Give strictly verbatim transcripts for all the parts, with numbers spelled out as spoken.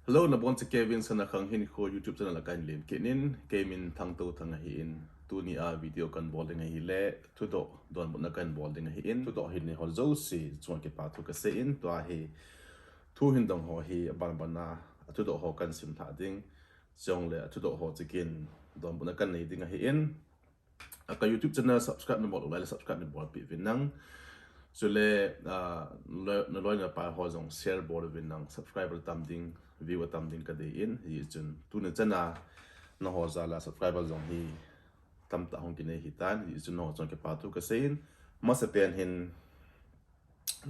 Hello, nabonchauva Kevin Sanakhang Hinkho YouTube channel a kahin len kit in, keimin Thangtouthang ahin, tunia video kahin bol ding ahile, thudoh donbutna kahin bol ding ahin, thudoh hin neiho jouse chunga kipa thu kasei in, tua hi thu hin dong ho hi abanbana, athudoh ho kahin simlha ding, chule athudoh ho chungin donbutna kahin nei ding ahin, a ka YouTube channel subscribe nabol lou le subscribe nabolpeh uvin lang. Chule, ah, lo-, naloi napai ho jong share bol uvin lang, subscriber tam ding, view atam ding kadei in, hichun tuni chana nangho jal a subscriber jong hi tamtah hung kinei hitan, hichun nangho chunga kipa thu kasei in, masapen hin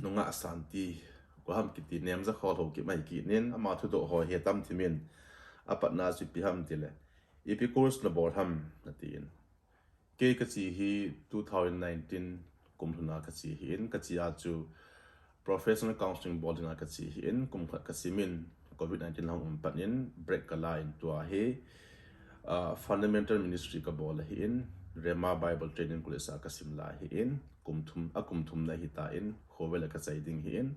nungah Santi, koi ham kiti nemja khol ho kimai kinin, ama thudoh ho hi atam thimin, apatna chu ipi ham tile, ipi course nabol ham natin. Kei kache hi two thousand nineteen kum lhuna kache ahin, kache a chu professional counseling bol dinga kache ahin, kum khat kasimin covid nineteen hung um panin break kala in tua hi, ah, fundamental ministry kabol ahin, Rhema Bible Training College a kasim lai ahin, kum thum, akum thumna hitan, khovel a kachai ding ahin,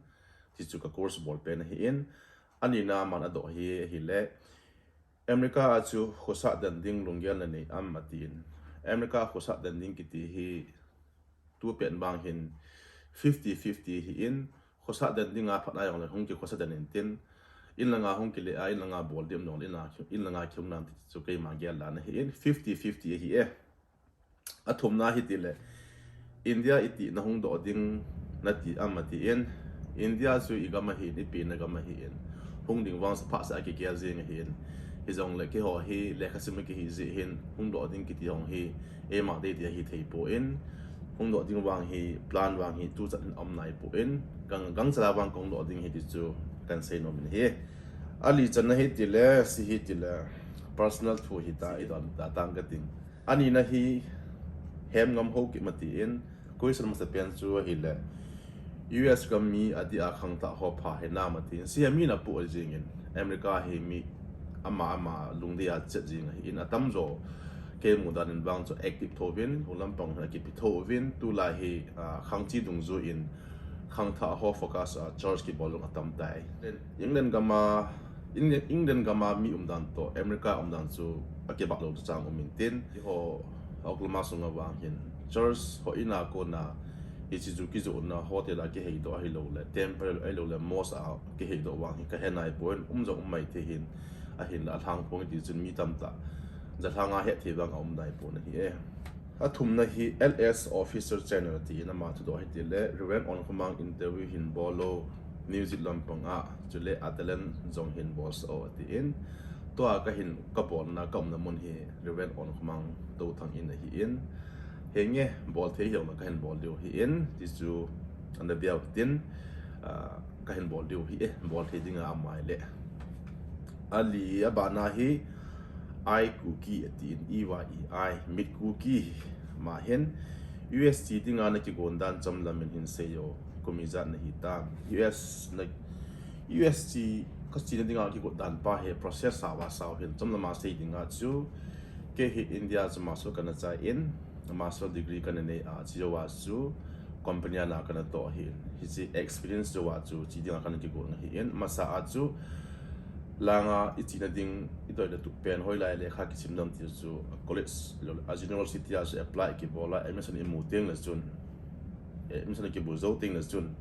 tichu ka course bol pen ahin, anina aman adoh hi ahile, America a chu khosah den ding lunggel nanei am atin. America khosah den ding kiti hi tupen vang hin fifty fifty ahin, khosah den dinga phatna jongle hung kikhosah den intin, in langa hung kile a, in langa bol ding um jongle, in langa, in langa kihung nan tichu keima gel dan ahin, fifty fifty ahi e. Athumna hitile, India iti nahung doh ding nati am atin, India chu igam ahin, ipena gam ahin, hung ding vang saphah sa akigel jing ahin, hijongle keiho hi lekhasim kihi jeh hin, hung doh ding kiti jong hi eima deidei ahi thei pon, hung doh ding vang hi, plan vang hi tuchan in aum nai pon, gang, gangchal a vang kahung doh ding ahi tichu kahin sei nom in ahi. Ali channa hitile, hiche hitile, personal thu hita, idon ta tang kating. Anina hi Hemngamhokip atin, question masapen chu ahile, U S gam mi adeh a khangthah ho pha hinam atin, hiche hi amin apoh jingin, America hi mi ama ama lungdei a chet jing ahin, atamjo kei mudan in vang chu active thouvin, hung lampang hin akipi thouvin, tulai hi, ah, khangche dungjuiyin, khangthah ho focus a church kibol jong atam tai. England gam a, England, England gam a mi umdan toh America umdan chu akibah lou chang um intin, eiho Oklahoma sunga vang hin church hoi in a kona, hiche chu kijohna hotel a kiheidoh ahiloule temple ahiloule mosque a kiheidoh vang hi kahe nai pon, um jong um maithei hin, ahinla alhangphong tichun mi tamtah jalhang a hetthei vang aum nai pon ahi e. Athumna hi L S Officer Channel tin, ama thudoh hitile, Reverend Onkhomang interview hin bol o, New Zealand lampang a, chule Adelaide jong hin bolsah o atin. Tua kahin, kabolna, kaumna mun hi Reverend Onkhomang Touthang in ahin. Henge, bol thei hijongle kahin bol diu ahin, tichu ana biau tin, ah, kahin bol diu ahi e, bol thei dinga ama ahile. Ali abana hi, Eye Kuki atin, E Y E I, Mit Kuki, ama hin, U S che dinga nakigon dan chomlam in hin seiyo, kum ijat nahitam, U S na, U S che, kachena dinga kigot dan pa hi, process sao a sao hin, chomlam a sei dinga chu, kei hi India chu master kana chai in, master degree kana nei a, chujouva chu, company a na kana toh ahin, hiche experience jouva chu, che dinga kana kigon ahin, masa a chu, langa ichena ding, idoina tup pen hoilai lekha kisim dam ti chu, college, a university a chu apply kibol a, admission imu tengle chun, admission kimu jou tengle chun,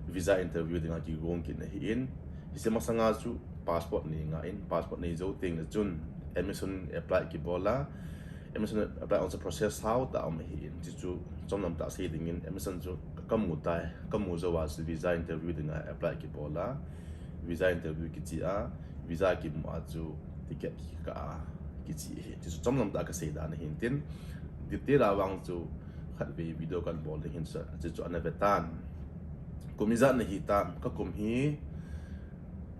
visa interview dinga kigong kit ahin, hiche masanga chu passport nei ngai in, passport nei jou tengle chun, admission apply kibol a, admission apply on chu process sao tah um ahin, tichu chomlam tah sei dingin, admission chu kamu tai, kamu jouva chu visa interview dinga apply kibol a, visa interview kiche a, visa kimu a chu ticket kikah a kiche ahi, tichu chomlam tah kasei dan ahin tin, detail a vang chu khatvei video kahin bol ding ahin, tichu ana vetan. Kum ijat nahitam, kakum hi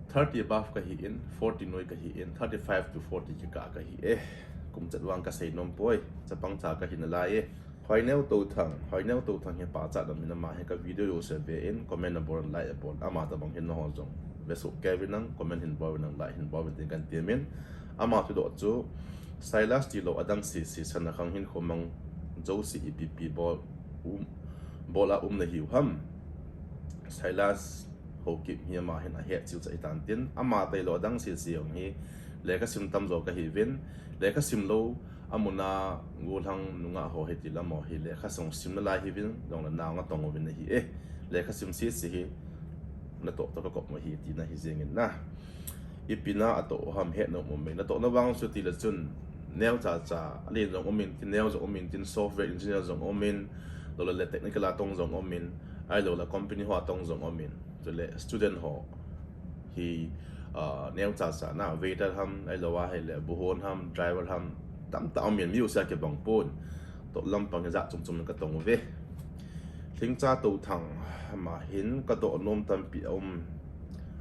thirty above kahin, forty noi kahin, thirty five to forty kikah kahi e. Kum chet vang kasei nom poi, chapang cha kahi nalai e. Hoineo Touthang, Hoineo Touthang hi pachat dam in ama hi ka video jouse ve in, comment abol, like abol, ama tabang hin nangho jong vesoh kei uvin lang, comment hin bol uvin lang, like hin bol uvin tin kahin temin. Ama thudoh chu, Silas tilou adang sese Sanakhang Hinkho mang jouse ipi ipi bol, um, bol a um nahiu ham. Silas Haokip hi ama hin ahet chilchah hitan tin, ama tailou adang sese jong hi lekha sim tamjo kahiuvin, lekha simlou, amuna gollhang nungah ho hiti lam ho hi lekha sung sim nalai hiuvin, jongle nao natong uvin ahi e. Lekha sim sese hi natoh toh kakop u ahi tina hi jengin na. Ipi na atoh u ham hetnom ume, natohna vang chu tile chun, neocha cha, alen jong umin tin, neo jong umin tin, software engineer jong umin, loule le technical a tong jong umin, ahiloule company hoa tong jong umin. Chule student ho hi, ah, neocha cha na, waiter ham, ahilou ahile buhon ham, driver ham, tamtah umin, mi jousea kibang pon. Toh lampang hi jat chom chom katong uve. Lhingcha Touthang, ama hin kadoh nom tampi aum.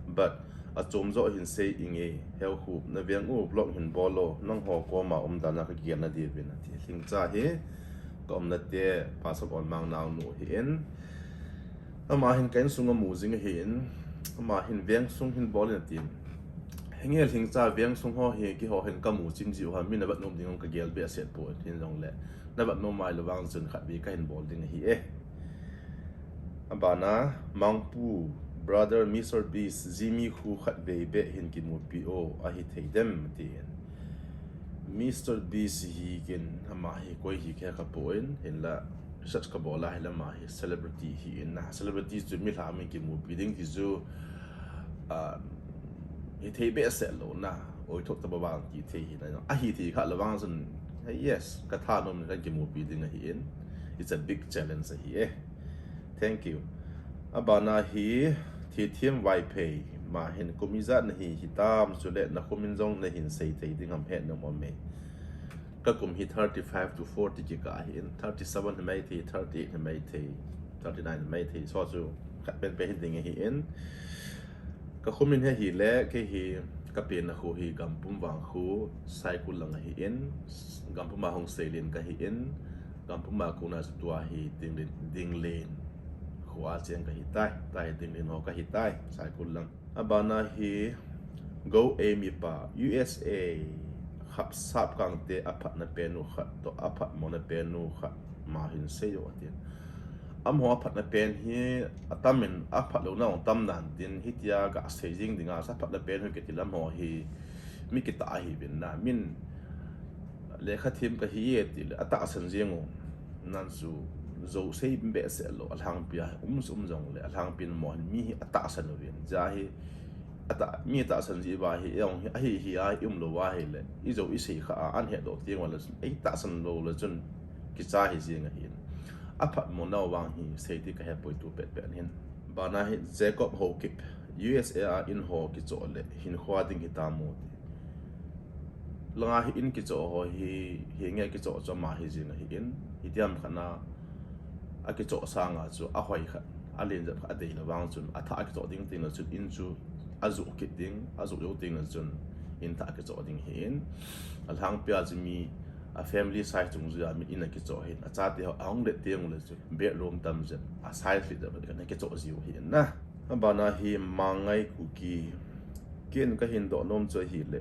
But achom joh hin sei inge, Heokhup, naveng u vlog hin bol o, nangho koma umdan a kagel nadiuvin ati. Lhingcha hi kaumna te, Pastor Onmang naonu ahin. Ama hin ka insunga mu jing ahin, ama hin vengsung hin bol in atin. Hinge Lhingcha, vengsung ho hi keiho hin kamu chim jiu ham, mi navet nom ding jong kagel behseh poi, hin jongle navet nom ahilou vang chun khatvei kahin bol ding ahi e. Abana, Mangpu, brother Mister Beast, Jimmy khu khatvei beh hin kimupi o, ahithei dem, tin. Mister Beast hi ken, ama hi koi hi kahe kapon, hinla research kabol a ahile ama hi celebrity ahin na. Celebrity chu milham in kimupi ding ti chu, ah, hithei behseh lou na, oithoh tobang kithei hina. Ahithei khalou vang chun, yes, kathanom in kakimupi ding ahin. It's a big challenge ahi e. Thank you. Abana hi, Thithem Vaiphei, ama hin kum ijat nahi hitam, chule nakho min jong nahin seithei ding ham, hetnom ume. Kakum hi thirty-five to forty kikah ahin, thirty-seven himaithei, thirty-eight himaithei, thirty-nine himaithei, so chu khat penpen hiding ahin. Kakho min hi ahile, kei hi kapenna kho hi Gampum vangkho, Saikul lang ahin, Gampum a hung seilen kahin, Gampum a kona chu tua hi Dinglen, Dinglen kho a cheng kahitai, tua hi Dinglen ho kahitai, Saikul lang. Abana hi Go Amy pa, U S A khap sap kangte aphatna pen u khat toh aphatmona pen u khat, ama hin sei o atin. Amaho aphatna pen hi atamin, aphatlouna jong tam nan tin, hitia kasei jing dinga, aphatna pen u kiti lam ho hi mi kitah ahiuvin na, min lekha them kahi e tile atahsan jeng u, nan chu jou sei behseh lou, alhangpia um chu um jongle alhangpin amaho hin mi hi atahsan uvin, hijeh hi, atah, mi atahsan jeh uva hi, jong hi, ahi hi a, i umlou uva ahile, ijou isei kha a, ahin hedoh teng uva le chun, eitahsan lou le chun, kicha hi jeng ahin. Aphatmo nau vang hi, sei ti kahepoi tu petpet hin. Abana hi Jacob Haokip, U S A a in ho kichoh le, hinkhoa ding hitam o ti. Langa hi in kichoh ho hi, hinge kichoh chu ama hi jeng ahin, hitiam khat na, akichoh sanga chu ahoi khat, alen jep khat adeilou vang chun, athah akichoh ding tengle chun, in chu ajoh kit ding, ajoh jou tengle chun, in thah akichoh ding ahin. Alhangpia chu mi, a family size dungjuia mi in akichoh ahin, achate ho ahung let tengule chu, bedroom tamjep, a size lheh jep khat akichoh jiu ahin na. Abana hi Mangai Kuki, ken kahin doh nom chu ahile,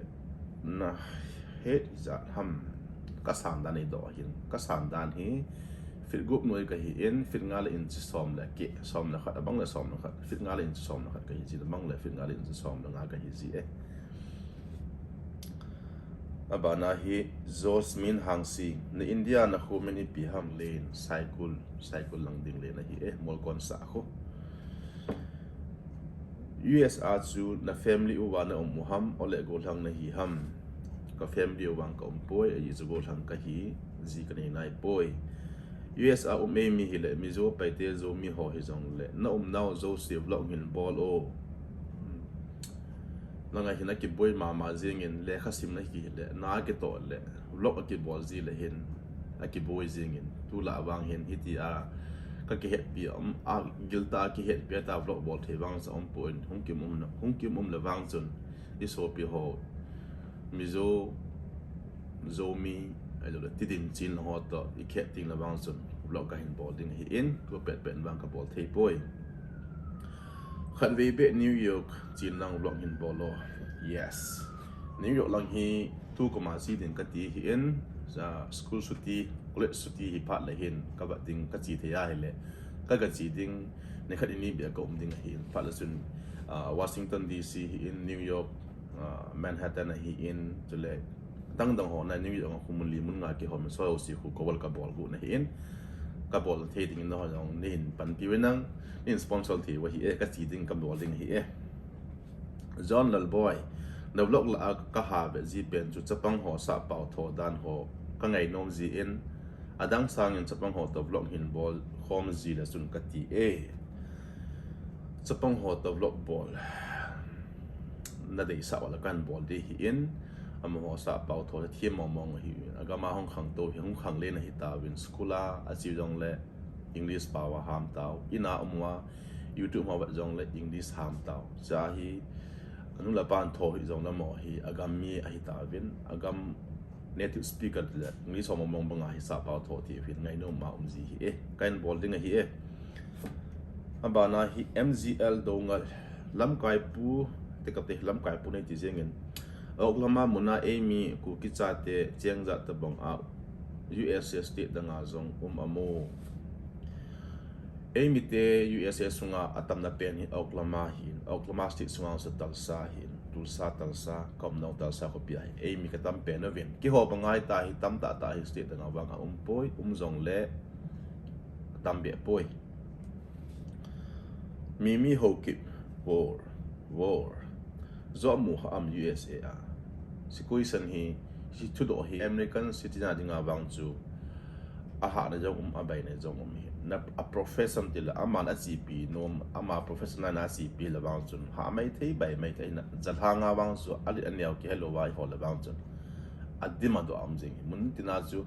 nahet ijat ham, kasan dan eidoh ahin, kasan dan hi feet gup noi kahin, feet nga le inch som le keh, som le khat, abang le som le khat, feet nga le inch som le khat kahi ji, abang le feet nga le inch som le nga kahi ji e. Abana hi Josmin Hangsing, na India nakho min ipi ham, Len, Saikul, Saikul lang Dinglen ahi e, Molkon sah kho. U S A chu na family uva na um u ham, ole gollhang nahi ham? Ka family uvang ka um poi, ajeh chu gollhang kahi, ji kanei nai poi. U S A um eimi hile, Mizo, Paite, Zomi ho hijongle, na umnau jouse vlog hin bol o. Langa hin akiboi mama jengin, lekha simna kihile, na akitoh le, vlog akibol ji le hin, akiboi jengin, tulai vang hin, hitia, kakihetpi, um, agiltah a kihetpi a ta vlog bol thei vang sa umpon, hung kium um, hung kium um le vang chun, isopi ho, Mizo, Zomi, ahiloule, tidin chin ho toh, ikhet tengle vang chun, vlog kahin bol ding ahin, tu petpet vang kabol thei poi. Khatvei beh New York chin lang vlog hin bol o. Yes. New York lang hi tu kuma che ding kati ahin, school chutti, college chutti hi phat le hin, kavet ding kache thei ahile, ka, kache ding, Nikhat ini bia ka um ding ahi. Phat le chun, ah, Washington D C hi in, New York, ah, Manhattan ahi in, chule dang dang ho na New York a khu mun li mun nga kihom so si khu ka bol ka bol gu na hi in. Ka bol thei ding in ho jong nei hin panpi ve nang, nei hin sponsor thei ve hi e, ka chi ding ka bol ding hi e. John Lalboi, na vlog la a ka ha ve ji pen chu chapang ho sa pau tho dan ho ka ngai nom ji in, adang sang in chapang ho to vlog hin bol khom ji le chun ka ti e. Chapang ho to vlog bol na dei sa wala kan bol di hi in, amaho sa pau tho thiam mong mong hi in, agama hung khang to hi hung khang le na hi ta vin school a, a chi jong le English pau a ham tau, ina umwa YouTube ma vat jong le English ham tau. Cha hi, anu la pan tho hi jong le mo hi, agam mi ahi ta vin, agam native speaker le English ho mong mong banga hi sa pau tho ti vin ngai nom ma um ji hi e. Kain bol ding ahi e. Abana hi M G L Dongal, lamkai pu, te ka te lamkai pu nei ti jeng in. Oklahoma muna Amy Kuki chate cheng ja ta bong a U S A state danga jong um amo. Amy te U S A sunga atam na pen hi Oklahoma hin, Oklahoma state sunga sa Tulsa hin, Tulsa, Tulsa, kom nong Tulsa ko pia hi. Amy ka tam pen ovin. Ki ho bangai ta hi tam ta ta hi state danga vang a um poi, um jong le tam be poi. Mimi Haokip, war, war. Zo mu ha am U S A a. Situation hi, hi thudoh hi American citizen a dinga vang chu, a hahna jong um, a baina jong um hi. Na, a profession ti le, aman a chipi nom, ama profession na chipi le vang chun, ha mai thei, bai mai thei na, jalhanga vang chu, a lit a neo kihelo vai ho le vang chun. A dim a do um jing hi. Mun tina chu,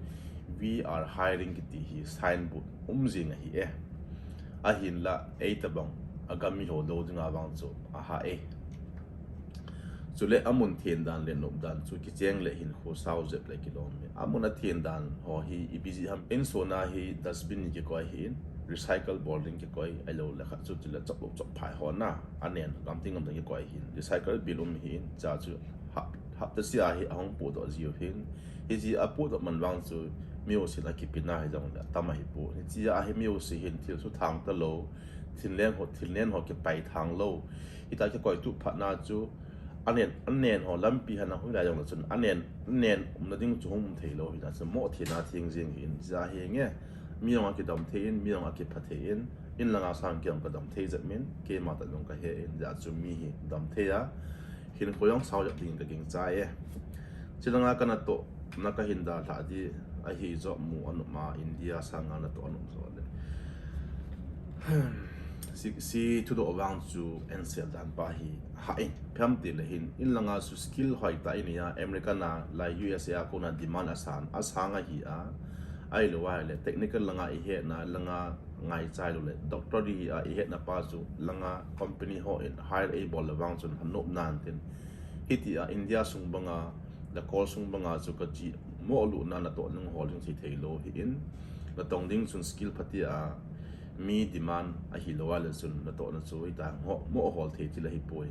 "We are hiring" kiti hi signboard um jing ahi e. Ahin la, ei ta bang, a gam mi ho lo dinga vang chu, a ha e. Chule a mun thian dan le nop dan chu kicheng le hin khu sau jep le kilom e. A mun a thian dan ho hi i busy ham. In so na hi dustbin ni kikoi hin, recycle bol ding kikoi, ai lo le khat chu ti le chop lo chop phai ho na. A nen, gam ting gam ting kikoi hin, recycle bin um hin, cha chu hap, hap ta sia hi a hung pu do jiu hin. Hi ji a pu do man vang chu, mi u sin a kipi na hi jong le, tam a hi pu. Hi ji a hi mi u si hin, thil su thang ta lo, thil len ho, thil len ho kipai thang lo. Hi ta kikoi tu phat na chu, a nen, a nen ho lampi hana hui lai jong le chun, a nen, a nen um na ding chu hung um thei lo, hi na chu mo thi na thing jing hin, ja hi nge, mi jong a kidam thei in, mi jong a kipha thei in, in langa sang ki jong ka dam thei jep min, keima ta jong ka he in, ja chu mi hi dam thei a, hin ko jong sau jep ding ka ging cha e. Chilanga ka na to, na ka hin da lha di, a hi jo mu a nop ma India sanga na to a nop jo le. Si, si thudoh vang chu en sel dan pa hi ha in, phiam ti le hin, in langa su skill hoi ta in ya, America na, lai U S A a ko na demand a san, a sang a hi a, ai lo ai le, technical langa i he na, langa ngai chai lo le, doctor di hi a, i he na pa chu, langa company ho in, hire ei bol le vang chun, ha nop nan tin, hi ti a, India sung banga, la kol sung banga chu ka chi mo lu na na to nung hol ding thei thei lo hi in, na tong ding chun skill pha ti a, mi demand a hi lo a le chun na to na chu hi ta mo, mo hol thei ti la hi poi.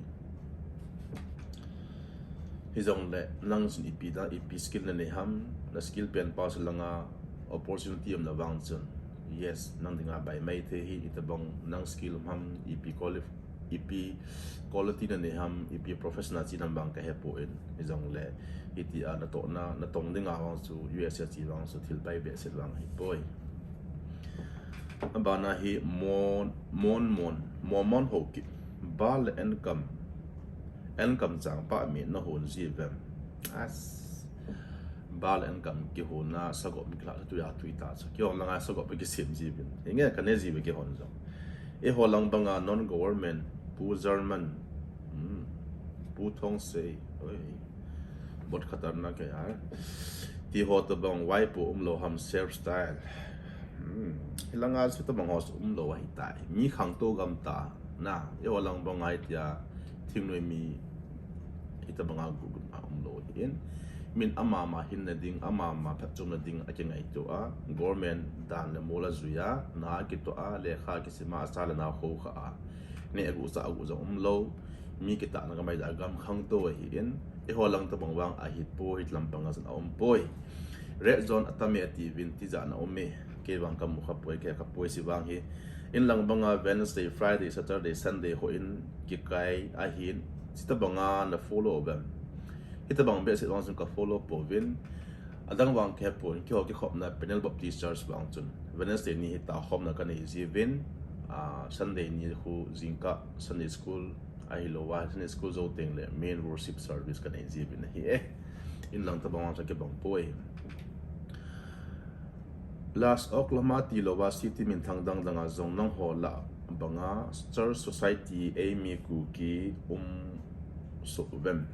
Hi jong le nang chun ipi da, ipi skill na nei ham, na skill pen pa sa langa opportunity um na vang chun. Yes, nang dinga bai mai thei hi, i ta bang nang skill um ham, ipi qualif-, ipi quality na nei ham, ipi professional chi nam bang ka he po in, hi jong le, hi ti a na to na, na tong dinga vang chu, U S A chi vang chu, thil bai be set vang hi poi. Abana hi mon, mon, mon, mon, mon ho ki, ba le en kam, en kam chang pa mi na hon ji vem. As, ba le en kam ki hon na sa go mi kla tu ya tu i ta chu. Ki hon la nga sa go ki sim ji vin. Inge ka ne ji ve ki hon jong. E ho lang banga non government, Pu German, hmm, Pu Thong Sei, oi, bot khatarnak e yaar. Ti ho ta bang wai pu um lo ham self style. Hmm, hi langa su ta bang ho su um lo hi tai. Mi khang to gam ta na. E ho lang bang ai tia thim noi mi hi ta banga gu gu ma um lo hi in. Min ama ma hin na ding, ama ma phat chum na ding a ki ngai to a. Government dan le mo la zui a, na ki to a, le kha ki sima sa le na ho kha a. Ne agu sa agu jong um lo, mi kitahna ka mai a gam khang to hi in, i ho lang ta bang vang a hi poi, hi lam pang a san a um poi. Red zone a tam e ti vin ti ja na um e, kei vang ka mu kha poi, kei kha poi si vang hi, Inlang banga Wednesday, Friday, Saturday, Sunday ho in kikai ahin, hitabanga na follow uvem? Hitabang behseh vang chun ka follow pouvin, adang vang kahe pon, keiho kikhopna Peniel Baptist Church vang chun Wednesday ni hi taokhomna kanei jiuvin, ah, Sunday ni khu jingkah Sunday school ahilouva, Sunday school jou teng le main worship service kanei jiuvin ahi e. Inlang tabang vang chun kibang poi. Las Oklahoma tilouva city minthang dang danga jong nangho lah banga church society eimi Kuki um soh uvem?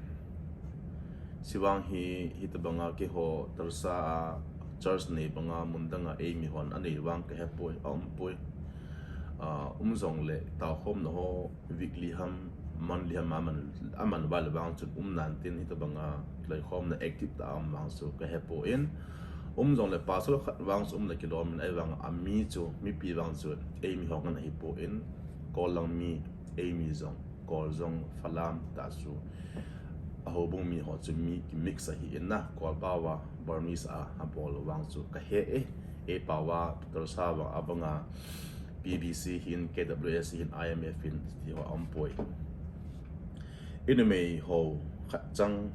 Chuvang hi, hitabanga keiho Tulsa a church nei banga mun danga eimi hon anei vang kahe poi, aum poi. Ah, um jongle taokhomna ho weekly ham, monthly ham, aman, aman val vang chun um nan tin, hitabanga loikhomna active tah a um vang chu kahe pon. Um jongle pastor khat vang chu um le kilom in, ahivang a mi chu, mipi vang chu eimi ho ngen ahi pon, Kol lang mi, eimi jong, Kol jong Falam tah chu, a houbung mi ho chu mi kimix ahi in na, Kol pao a Burmese a, abol vang chu kahe e. Eipao a Tulsa vang, abanga P B C hin, K W S hin, I M F hin, ti ho aum poi. Inumei ho khat chang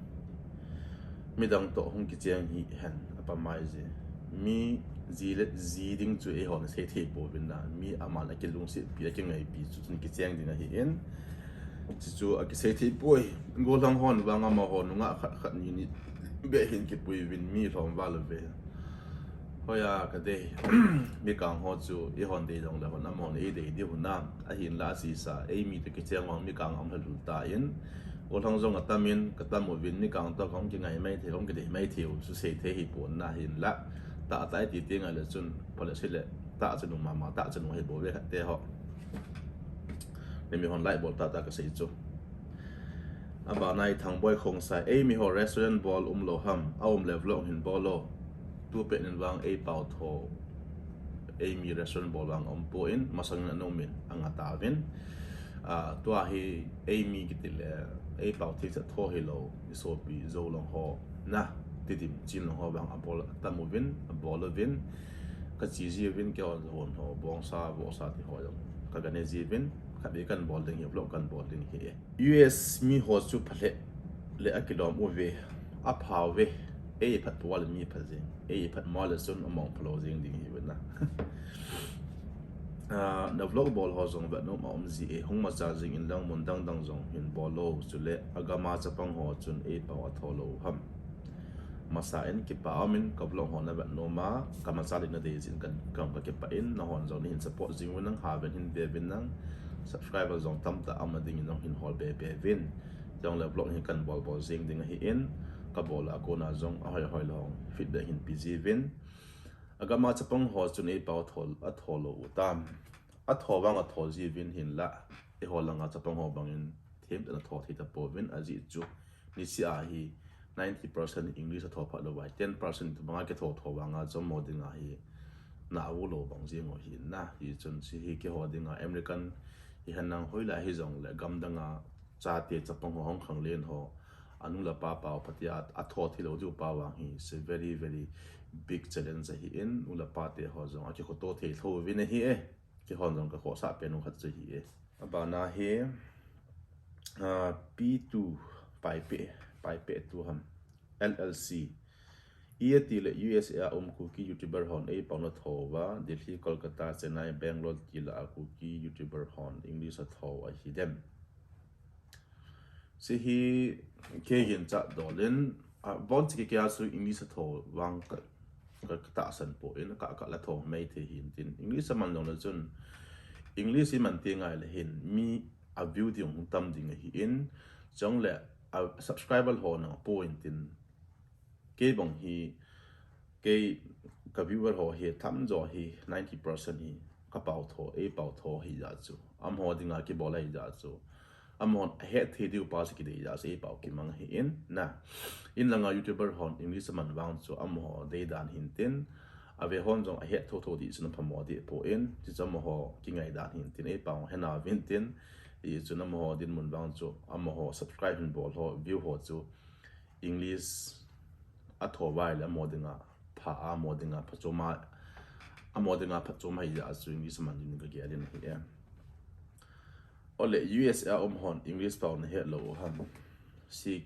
midang toh hung kicheng hi hen, apamai je. Mi ji le ji ding chu eihon sei thei pouvin na, mi aman akilungsetpi, akingaipi chu chun kicheng ding ahi in. Chuchu akisei thei poi. Gollhang hon vang amaho nungah khat khat ni ni beh hin kipui uvin mi lhom val uve. Hoiya kadei, mikang ho chu eihon dei jongle hon amahon eidei diu na. Ahinla asisa, eimi toh kicheng vang mikang aum lhalul tan, gollhang jong atam in, katam uvin, mikang toh kahung kingai maithei, kahung kidei maithei u chu sei thei hipon na, hinla tah tah iti ti ngai le chun, pole sei le, tah chanu mama, tah chanu hi bou ve khat te ho. Ni mi hon lai bol tah tah kasei chu. Abana hi Thangboi Khongsai, eimi ho restaurant bol umlou ham, aum le vlog hin bol o. Tupet in vang eipao tho, eimi restaurant bol vang aum pon, masang in ana um in, anga tauvin. Ah, tua hi eimi kiti le, eipao thengset tho hilou, isopi Zou lang ho, na, Tidim Chin lang ho vang abol atam uvin, abol uvin, kache jiuvin, keiho hon ho, bongsa, vohsa ti ho jong, kagane jiuvin, khatvei kan bol ding hi, vlog kan bol ding hi e. U S mi ho chu phalheh le akilom uve, apha uve, ei phat pou le mi pha jeng, ei phat mo le chun among phalou jeng ding hiuve na. Ah, na vlog bol ho jong vetnom aum ji e, hung macha jing in lang mun dang dang jong hin bol o, chule agam a chapang ho chun eipao atho lou ham. Masa in kipa aum in ka vlog ho na vetnom a, ka macha le na dei jin kan, kan ka kipah in, nahon jong nahin support jing uvin lang, haven hin ve uvin lang, subscriber jong tamtah aum na ding in jong hin hol be be uvin. Jongle vlog hi kan bol bol jing ding ahi in, kabol a kona jong ahoi hoi le hong feedback hin pe jiuvin. Agam a chapang ho chun eipao atho, atho lou u tam. Atho vang atho jiuvin hinla, eiho langa chapang ho bangin themtah in atho thei tapouvin, ajeh chu niseh a hi ninety percent English atho phat lou vai, ten percent banga kitho tho vanga chu amaho dinga hi na u lou bang jeng u ahi na. Hichun hiche hi keiho dinga American hihen lang hoilai hijongle gam danga chate chapang ho hung khanglen ho, anu le apa pao phatea atho thei lou diu pa vang hi, is a very, very big challenge ahi in, nu le pa te ho jong akikhoto thei lou uvin ahi e. Keihon jong kakhohsah pen u khat chu ahi e. Abana hi, ah, P two, Paipeh, Paipeh tu ham, L L C. Iti le U S A a um Kuki YouTuber hon eipao na tho uva, Delhi, Kolkata, Chennai, Bangalore ti lah a Kuki YouTuber hon English atho u ahi dem. Hiche hi kei hin chat dol in, abon cheh kei a chu English atho vang ka, ka, katahsan poi, ka, ka la tho mai thei hin tin. English aman jongle chun, English iman ti ngai le hin, mi a view ding hung tam ding ahi in, chule a subscriber ho na poi tin. Kei bang hi, kei ka viewer ho hi, tamjo hi, ninety percent hi, kapao tho, eipao tho ahi jeh chu. Amaho dinga kibol ahi jeh chu. Amahon ahet thei diu pa chu kidei jeh chu, eipao kimang ahi in, na. In langa YouTuber hon English aman vang chu, amaho dei dan hin tin. Ave hon jong ahet tho tho ding chun aphamo deh poi, chuche chu amaho kingai dan hin tin, eipao hena uvin tin. Hichun amaho dinmun vang chu, amaho subscribe hin bol ho, view ho chu, English atho uva ahile amaho dinga pha a, amaho dinga phachom a, Amaho dinga phatchom ahi jeh a chu English aman ding ka gel in ahi e. Ole U S A um hon English pao na het lou u ham? Si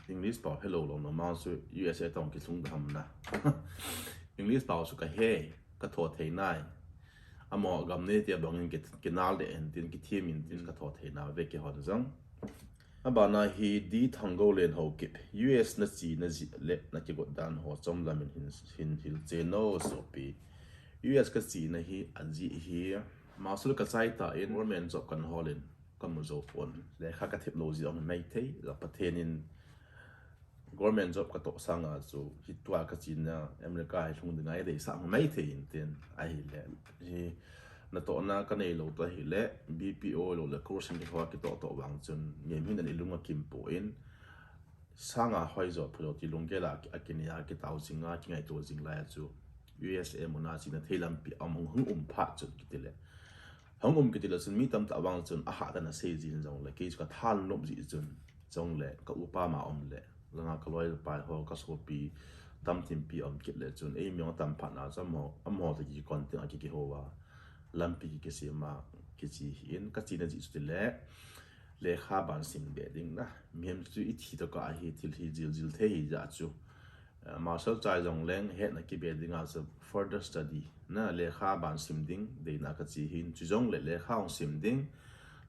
English pao helou lou na ma chu U S A toh kilhung da ham na. English pao chu ka he, ka tho thei nai. Amaho gam neite bangin ki, kinal de en tin, kithem in tin ka tho thei na ve kihon jong. Abana hi D Thangoulen Haokip, U S na chena jeh le na kigot dan ho chomlam in hin, hin hilchen o sopi. U S ka chena hi ajeh hi, master ka chai tan, government job kan hol in, ka mu jou pon. Lekha ka thep lou jeh a hung maithei, ja Pathen in government job ka toh sanga chu, hitia ka chena America hi lhung dinga eidei sah hung maithei in tin, ahile. Hi, natohna ka nei lou toh ahile, B P O lou le course in kitoh toh vang chun, mihem hin an ilung akim pon, sanga hoi jo, pha jo ti lunggel a, a kinei a, kitao jing a, kingaito jing lai a chu, U S A muna chena thei lampi a hung, hung um phat chun kiti le. Hung um kiti le chun mi tamtah vang chun, ahahdan a sei jin jong le, kei chu ka thanop jeh chun, jong le, ka upa ma um le, langa ka loi pai ho, ka sopi, tamthimpi um kit le chun, eimi jong tam phat na chu, amaho, amaho toh kikon teng a ki, kihou a, lampi ki, kisem a, kiche hi in, ka chena jeh chu ti le, lekha ban sim be ding na. Mihem chu i thi toh ka hi thil hi jil jil thei hi jeh chu. Eh, master chai jong leng hetna kibe dinga chu further study. Na lekha ban sim ding, deina ka che hin chu jong le lekha hung sim ding,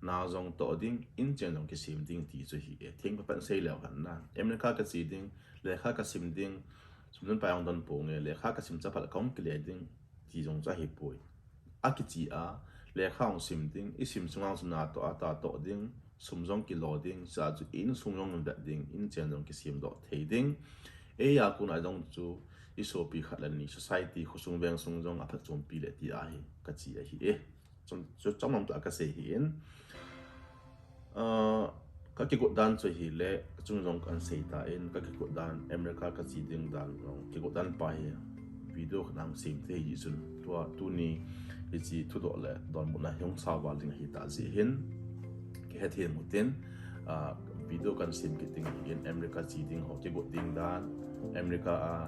na jong toh ding, inchen jong kisem ding ti chu hi e. Theng pa pan sei leu khan na. America ka che ding, lekha ka sim ding, sum don pai hung don ponge, lekha ka sim chaphat ka hung kile ding, ti jong chu ahi poi. A kiche a, lekha hung sim ding, i sim sunga chu na toh a ta toh ding, sum jong kilo ding, sa chu insung jong vet ding, inchen jong kisem doh thei ding. Eia kona jong chu, i sopi khat le ni, society, khosung veng sung jong aphatchompi le ti ahi, ka che ahi e. Chom, chu chomlam tah ka sei hi in. Ah, ka kigot dan chu ahile, chung jong kan sei tan, ka kigot dan, America ka che ding dan jong, kigot dan pa hi, video khat hung sem thei hi chun, tua, tuni, hiche thudoh le donbutna hi hung sao val ding ahi tah jeh hin, kihe thei mu tin, ah, video kan sem kit ding ahi in, America che ding ho, kigot ding dan, America a,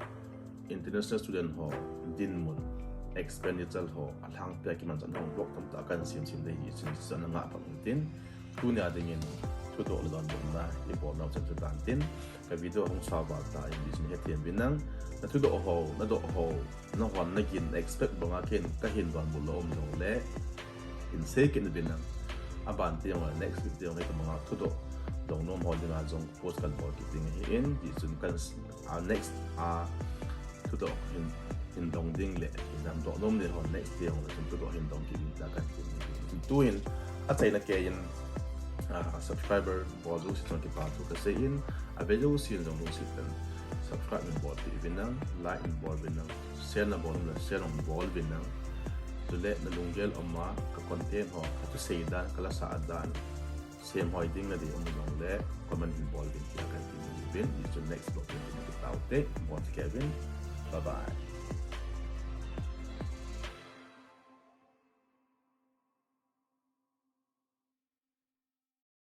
international student ho dinmun, expenditure ho, alhangpia kimanchah ho, vlog tamtah kan sem sem ding ahi chun, chun ana ngah pang tin, tunia dingin thudoh le donbutna i bol nau chan chu tan tin, ka video hung sao val tan, hichun hethem uvin lang, na thudoh ho, na doh ho, na hon na gin expect banga ken ka hin donbut lou um jong le, hin sei kit uvin lang, aban te jong le next week te jong le ka banga thudoh dong nom ho dinga jong post kan bol kit ding ahi in, hichun kan, ah, next, ah, thudoh hin, hin dong ding le, hin dam doh nom le ho next te jong le chun thudoh hin dong kit ding tia kan ti. Tuin, achaina keiyin, ah, subscriber bol jouse chunga kipa thu ka sei in, ave jouse in jong lungset in subscribe in bolpeh uvin lang, like in bol uvin lang, share na bol nom le share in bol uvin lang. Chule na lunggel um a ka content ho, ka thusei dan, ka lasah dan, sem hoi ding na dei um jong le, comment hin bol uvin tia kan ti uvin, hichun next vlog in kimu kit taute, bol kit uvin, bye bye.